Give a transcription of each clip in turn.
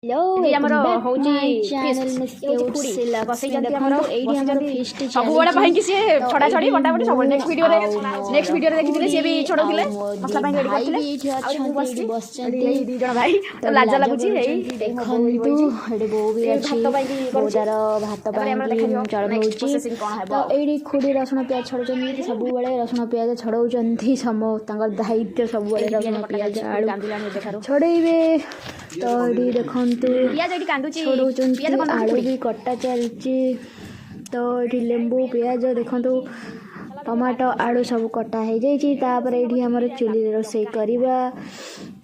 Hello, ଆଜି ଆମର welcome back ହଉଛି ମାଇ ଫିଷ୍ଟ। ଚ୍ୟାନେଲ ଇଏ ହଉଛି ଖୁଡି ମିସ୍ ବସେଇଛନ୍ତି ଆମର। ଦେଖନ୍ତୁ, ଏଇଠି ଆମର ବସିଛନ୍ତି ଫିଷ୍ଟ ସବୁବେଳେ ଚାଲିଛି। ପାଇଁକି ସିଏ ତ ଛଡା ଛଡି ଏଇଠି ବଟାବଟି ସବୁବେଳେ। ମୁଁ ନେକ୍ସଟ ଭିଡିଓରେ ଆଉ ମୋର ନେକ୍ସଟ ଭିଡିଓରେ ଦେଖିଥିଲେ, ସିଏ ବି ଖୁଡି ଛଡଉଥିଲେ, ଆଉ ମୋ ମସଲା ଦି ପାଇଁ ରେଡି ଭାଇ କରିଥିଲେ। ବି ଏଇଠି ଆଉ ମୁଁ ଅଛନ୍ତି, ବସିଛି ଏଇଠି ଏଠି। ବସିଛନ୍ତି। ଏଇ ଦି ଜଣ ଭାଇ ତ ତ ଲାଜ ଲାଗୁଛି। ଏଇ କରୁଛନ୍ତି ଏଇ ମୋ ବୋଉ ଏଇଠି ଦେଖନ୍ତୁ। ବଇଛି। ଏଠି ବୋଉ ବି ଏଇ ଅଛି। ଭାତ ପାଇଁକି ବୋଉ କରୁଛି। ତାର ଭାତ ତାପରେ ଆମର ପାଇଁକି ଦେଖାଯିବ ନେକ୍ସଟ ଚଢ଼ଉଛି। ପ୍ରୋସେସିଂ କଣ ହେବ। ତ ଏଇଠି ଖୁଡ଼ି ରସୁଣ ପିଆଜ ଛଡ଼ଉଛନ୍ତି। ସବୁବେଳେ ରସୁଣ ପିଆଜ ଛଡ଼ଉଛନ୍ତି, ତାଙ୍କର ଦାୟିତ୍ୱ ସବୁବେଳେ ଏଇଠି ପିଆଜ ରସୁଣ କଟା ପିଆଜ ଚାଲିଛି। ଖୁଡ଼ି ଆଳୁ କାନ୍ଦିଲାଣି ଏବେଠାରୁ। ଛଡ଼େଇବେ। ତ ଏଇଠି ଦେଖନ୍ତୁ, ପିଆଜ ଏଇଠି କାନ୍ଦୁଛି। ଛଡ଼ଉଛନ୍ତି। ପିଆଜ କାନ୍ଦୁଛି ଆଳୁ ଖୁଡ଼ି। ବି କଟା ଚାଲିଛି। ତ ଏଇଠି ଲେମ୍ବୁ, ପିଆଜ ଦେଖନ୍ତୁ, ଟମାଟୋ, ଆଳୁ ସବୁ କଟା ହେଇଯାଇଛି। ତାପରେ ଏଇଠି ଆମର ଚୁଲିରେ ରୋଷେଇ କରିବା।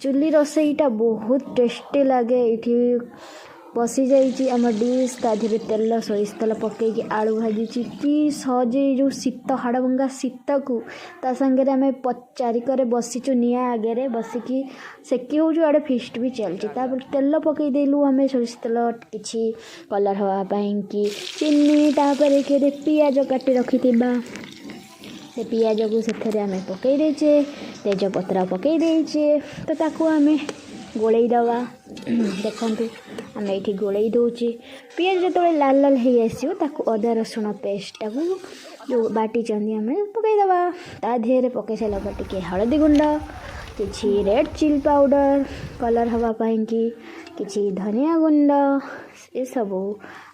ଚୁଲି ରୋଷେଇଟା ବହୁତ ଟେଷ୍ଟି ଲାଗେ। ଏଇଠି ବସିଯାଇଛି ଆମ ଡିସ୍। ତା ଦେହରେ ତେଲ, ସୋରିଷ ତେଲ ପକେଇକି ଆଳୁ ଭାଜିଛି। କି ସହଜେ ଏଇ ଯେଉଁ ଶୀତ, ହାଡ଼ଭଙ୍ଗା ଶୀତକୁ ତା ସାଙ୍ଗରେ ଆମେ ଚାରିକରେ ବସିଛୁ, ନିଆଁ ଆଗରେ ବସିକି ସେକି ହେଉଛୁ, ଆଡ଼େ ଫିଷ୍ଟ ବି ଚାଲିଛି। ତାପରେ ତେଲ ପକେଇ ଦେଲୁ ଆମେ ସୋରିଷ ତେଲ, କିଛି କଲର୍ ହେବା ପାଇଁକି ଚିନି। ତାପରେ କେରେ ପିଆଜ କାଟି ରଖିଥିବା, ସେ ପିଆଜକୁ ସେଥିରେ ଆମେ ପକେଇ ଦେଇଛେ। ତେଜପତ୍ର ପକେଇ ଦେଇଛେ। ତ ତାକୁ ଆମେ ଗୋଳେଇ ଦେବା। ଦେଖନ୍ତୁ, ଆମେ ଏଇଠି ଗୋଳେଇ ଦେଉଛେ। ପିଆଜ ଯେତେବେଳେ ଲାଲ ଲାଲ ହେଇ ଆସିବ, ତାକୁ ଅଦା ରସୁଣ ପେଷ୍ଟଟାକୁ ଯେଉଁ ବାଟିଛନ୍ତି ଆମେ ପକେଇଦେବା। ତା ଦେହରେ ପକେଇ ସାରିଲା ପରେ ଟିକେ ହଳଦୀ ଗୁଣ୍ଡ, କିଛି ରେଡ଼୍ ଚିଲି ପାଉଡ଼ର କଲର୍ ହେବା ପାଇଁକି, କିଛି ଧନିଆ ଗୁଣ୍ଡ, ଏସବୁ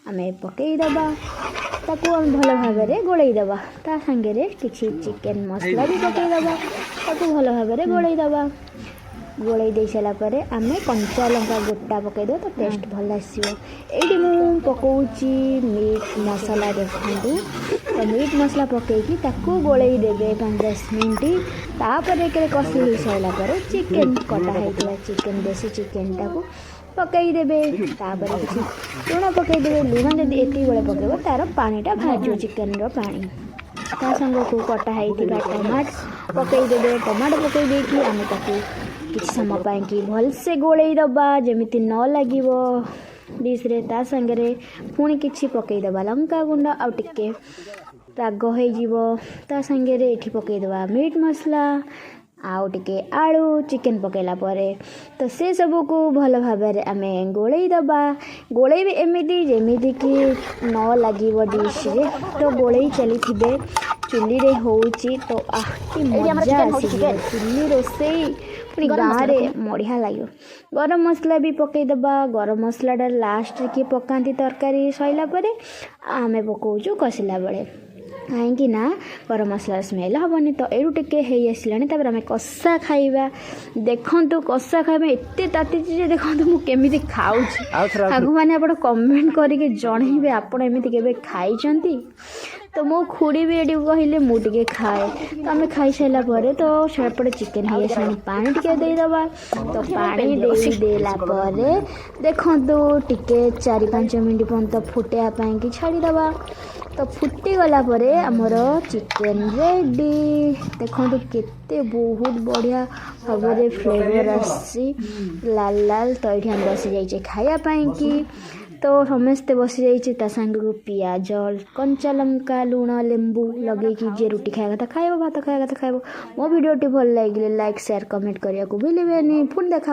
ଆମେ ପକେଇଦେବା। ତାକୁ ଆମେ ଭଲ ଭାବରେ ଗୋଳେଇ ଦେବା। ତା ସାଙ୍ଗରେ କିଛି ଚିକେନ୍ ମସଲା ବି ପକେଇଦେବା। ତାକୁ ଭଲ ଭାବରେ ଗୋଳେଇ ଦେବା। ଗୋଳେଇ ଦେଇ ସାରିଲା ପରେ ଆମେ କଞ୍ଚା ଲଙ୍କା ଗୋଟା ପକାଇଦେବା, ତ ଟେଷ୍ଟ ଭଲ ଆସିବ। ଏଇଠି ମୁଁ ପକାଉଛି ମିଟ୍ ମସଲା। ଦେଖନ୍ତୁ, ତ ମିଟ୍ ମସଲା ପକାଇକି ତାକୁ ଗୋଳେଇ ଦେବେ 5-10 ମିନିଟ୍। ତାପରେ କେବେ କଷି ହେଇସାରିଲା ପରେ ଚିକେନ୍ କଟା ହେଇଥିଲା ଚିକେନ୍, ଦେଶୀ ଚିକେନ୍ଟାକୁ ପକାଇଦେବେ। ତାପରେ କିଛି ଲୁଣ ପକାଇଦେବେ। ଲୁଣ ଯଦି ଏତିକି ବେଳେ ପକାଇବ, ତା'ର ପାଣିଟା ବାହାରିଯିବ, ଚିକେନ୍ର ପାଣି। ତା ସାଙ୍ଗକୁ କଟା ହେଇଥିବା ଟମାଟୋ ପକାଇଦେବେ। ଟମାଟୋ ପକାଇ ଦେଇକି ଆମେ ତାକୁ କିଛି ସମୟ ପାଇଁକି ଭଲସେ ଗୋଳେଇ ଦେବା, ଯେମିତି ନ ଲାଗିବ ଡିସ୍ରେ। ତା ସାଙ୍ଗରେ ପୁଣି କିଛି ପକାଇଦେବା ଲଙ୍କା ଗୁଣ୍ଡ, ଆଉ ଟିକେ ରାଗ ହେଇଯିବ। ତା ସାଙ୍ଗରେ ଏଠି ପକାଇଦେବା ମିଟ୍ ମସଲା ଆଉ ଟିକେ ଆଳୁ ଚିକେନ୍ ପକାଇଲା ପରେ। ତ ସେସବୁକୁ ଭଲ ଭାବରେ ଆମେ ଗୋଳେଇ ଦେବା। ଗୋଳେଇବେ ଏମିତି ଯେମିତିକି ନ ଲାଗିବ ଡିସ୍ରେ। ତ ଗୋଳେଇ ଚାଲିଥିବେ। ଚୁଲିରେ ହେଉଛି ତ ଆହ କି ଏଇଠି ଆମର ମଜା ଚିକେନ୍ ହେଉଛି। ଆସିଯିବ। ଚିକେନ୍ ଚୁଲି ରୋଷେଇ ପୁଣି ଗରମ ମସଲା ଗାଁରେ ଦେଖୁନ। ବଢ଼ିଆ ଲାଗିବ। ଗରମ ମସଲା ବି ପକାଇଦେବା। ଗରମ ମସଲାଟା ଲାଷ୍ଟରେ କିଏ ପକାନ୍ତି ତରକାରୀ ସରିଲା ପରେ, ଆମେ ପକାଉଛୁ କଷିଲା ବେଳେ, କାହିଁକି ନା ଗରମ ମସଲାର ସ୍ମେଲ୍ ହେବନି। ତ ଏଇଠୁ ଟିକେ ହେଇ ଆସିଲାଣି। ତାପରେ ଆମେ କଷା ଖାଇବା। ଦେଖନ୍ତୁ, କଷା ଖାଇବା ଏତେ ତାତିଛି ଯେ ଦେଖନ୍ତୁ ମୁଁ କେମିତି ଖାଉଛି। ଆଉଥରେ, ଆଉଥରେ। ସାଙ୍ଗମାନେ, ଆପଣ କମେଣ୍ଟ କରିକି ଜଣେଇବେ, ଆପଣ ଏମିତି କେବେ ଖାଇଛନ୍ତି? ତ ମୋ ଖୁଡ଼ି ବି ଏଠି କହିଲେ, ମୁଁ ଟିକେ ଖାଏ। ତ ଆମେ ଖାଇସାରିଲା ପରେ, ତ ସେପଟେ ଚିକେନ୍ ହେଇ ଆସିଲାଣି, ପାଣି ଟିକେ ଦେଇଦେବା। ତ ପାଣି ଦେଇଦେଲା ପରେ ଦେଖନ୍ତୁ, ଟିକେ 4-5 ମିନିଟ୍ ପର୍ଯ୍ୟନ୍ତ ଫୁଟେଇବା ପାଇଁକି ଛାଡ଼ିଦେବା। ତ ଫୁଟିଗଲା ପରେ ଆମର ଚିକେନ୍ ରେଡ଼ି। ଦେଖନ୍ତୁ, କେତେ ବହୁତ ବଢ଼ିଆ ଭାବରେ ଫ୍ଲେଭର୍ ଆସିଛି, ଲାଲ ଲାଲ। ତ ଏଇଠି ଆମେ ବସିଯାଇଛେ ଖାଇବା ପାଇଁକି। ତ ସମସ୍ତେ ବସିଯାଇଛେ। ତା ସାଙ୍ଗକୁ ପିଆଜ, କଞ୍ଚା ଲଙ୍କା, ଲୁଣ, ଲେମ୍ବୁ ଲଗେଇକି ଯିଏ ରୁଟି ଖାଇବା କଥା ଖାଇବ, ଭାତ ଖାଇବା କଥା ଖାଇବ। ମୋ ଭିଡ଼ିଓଟି ଭଲ ଲାଗିଲେ ଲାଇକ୍, ସେୟାର, କମେଣ୍ଟ କରିବାକୁ ଭୁଲିବେନି। ପୁଣି ଦେଖା।